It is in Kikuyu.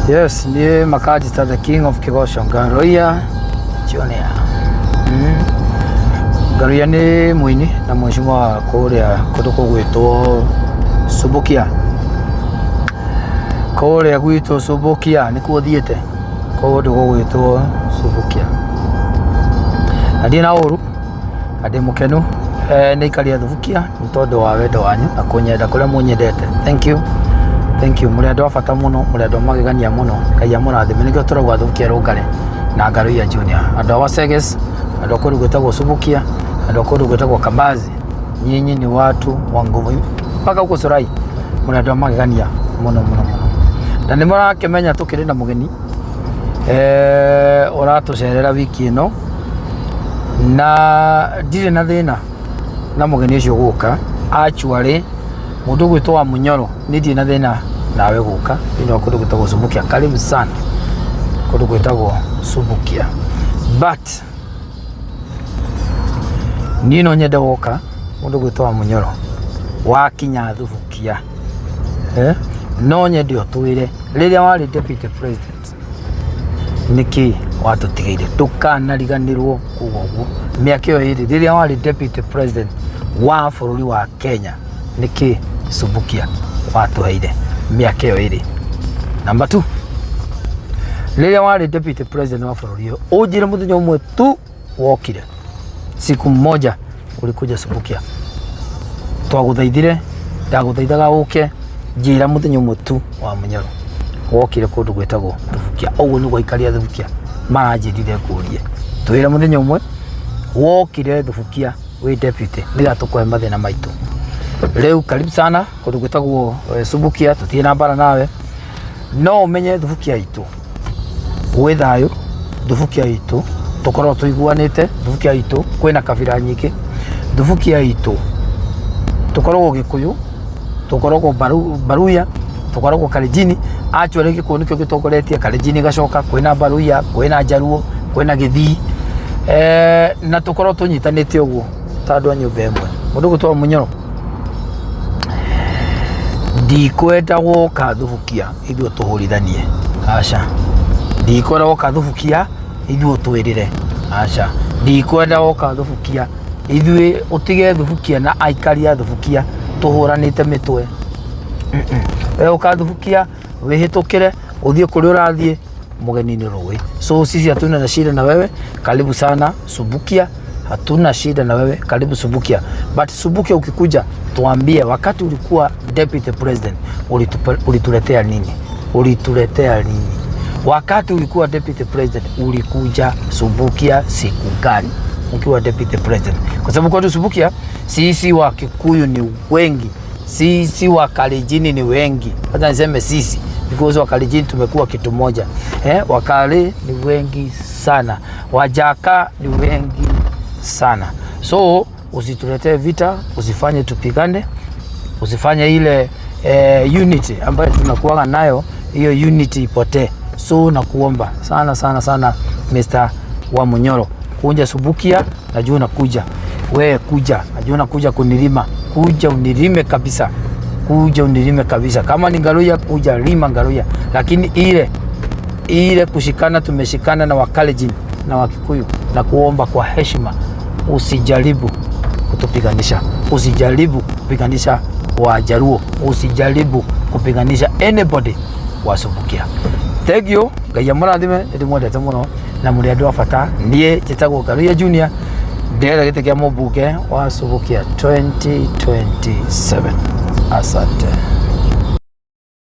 Yes, niĩ makanjĩta the king of Kĩgoco Ngaruiya Junior. Ngaruiya nĩ mũini na mheshimiwa wa kũrĩa kũndũ kũgwĩtwo Subukia. Kũrĩa gwitũ Subukia nĩkuo thiĩte kũndũ gũgwĩtwo Subukia. Na ndirĩ na ũru na ndĩ mũkenu nĩ aikari a Thubukia nĩ tondũ wa wendo wanyu na kũnyenda kũrĩa mũnyendete. Thank you. Thank you. Mũrĩ andũ a bata mũno, mũrĩ andũ a magegania mũno. Ngai amũrathime. Nĩkĩo tũrauga Thubukia Rũngare na Ngaruiya Junior. Andũ a Waseges, andũ a kũndũ gwĩtagwo Subukia, andũ a kũndũ gwĩtagwo Kambazi. Nyinyi ni watu wa nguvu. Mpaka huko Sorai mũrĩ andũ a magegania mũno mũno mũno. Na nĩ mũrakĩmenya tũkĩrĩ na mũgeni ũratũcerera wiki ĩno na ndirĩ na thĩna na mũgeni ũcio gũka. Actually mũndũ ũgwĩtwo wa Mũnyoro niĩ ndirĩ na thĩna nawe gũka thĩinĩ wa kũndũ gwĩtagwo Subukia. Karibu sana kũndũ gwĩtagwo Subukia. But niĩ no nyende woka mũndũ ũgwĩtwo wa Mũnyoro wakinya Thubukia, eh? No nyende ũtwĩre rĩrĩa warĩ deputy president nĩkĩ watũtigĩire, ndũkanariganĩrwo kuga ũguo. Mĩaka ĩyo ĩrĩ rĩrĩa warĩ deputy president wa bũrũri wa Kenya, nĩkĩ Subukia watũheire mĩaka ĩyo ĩrĩ? Number 2, rĩrĩa warĩ deputy president wa bũrũri ũyũ, ũnjĩre mũthenya ũmwe tu wokire, siku moja ulikuja Subukia, twagũthaithire, ndagũthaithaga ũke, njĩra mũthenya ũmwe tu wa Mũnyoro wokire kũndũ gwĩtagwo Thubukia. Ũguo nĩguo aikari a Thubukia maranjĩrire ngũrie, twĩre mũthenya ũmwe wokire Thubukia wĩ deputy nĩgetha tũkũhe mathĩna maitũ. Rĩu karibu sana kũndũ gwĩtagwo Subukia, tũtirĩ na mbara nawe, no ũmenye Thubukia itũ gwĩ thayũ, Thubukia itũ tũkoragwo tũiguanĩte, Thubukia itũ kwĩna kabira nyingĩ, Thubukia itũ tũkoragwo Gĩkũyũ, tũkoragwo Baruya, tũkoragwo Kalenjin. Actually Gĩkũyũ nĩkĩo gĩtongoretie, Kalenjin ĩgacoka, kwĩna Baruya, kwĩna Njaruo, kwĩna Gĩthii, na tũkoragwo tũnyitanĩte ũguo ta andũ a nyũmba ĩmwe. Mũndũ ũgwĩtwo Mũnyoro, ndikwenda woka Thubukia ithuĩ tũhũrithanie, aca. Ndikwenda woka Thubukia ithuĩ ũtwĩrĩre, aca. Ndikwenda woka Thubukia ithuĩ ũtige Thubukia na aikari a Thubukia tũhũranĩte mĩtwe. We ũka Thubukia wĩhĩtũkĩre ũthiĩ kũrĩa ũrathiĩ, mũgeni nĩ rũĩ. So sisi hatuna na shida na wewe, karibu sana Subukia, hatuna shida na wewe, karibu Subukia. But Subukia ukikuja tuambie, wakati ulikuwa deputy president ulituletea nini? Ulituletea nini? Wakati ulikuwa deputy president ulikuja Subukia siku gani ukiwa deputy president? Kwa sababu kwetu Subukia sisi wa Kikuyu ni wengi, sisi wa Kalenjin ni wengi. Hata niseme sisi because wa Kalenjin tumekuwa kitu moja. Wakale ni wengi sana, Wajaka ni wengi sana. So usituletee vita, usifanye tupigane, usifanye ile unity ambayo tunakuwa nayo, hiyo unity ipotee. So nakuomba sana sana sana Mr. Wamunyoro, kuja Subukia, najua unakuja. We kuja, najua unakuja kunilima, kuja unilime kabisa, kuja unilime kabisa. Kama ni Ngaruiya, kuja lima Ngaruiya, lakini ile ile kushikana, tumeshikana na Wakalenjin na Wakikuyu, na kuomba kwa heshima, usijaribu kutupiganisha, usijaribu kupiganisha Wajaruo, usijaribu kupiganisha anybody wa Subukia. Thank you. Ngai amũrathime, nĩndĩmwendete mũno na mũrĩ andũ a bata. Niĩ njĩtagwo Ngaruiya Junior, ndĩretha gĩtĩ kĩa mũmbunge wa Subukia 2027. Asante.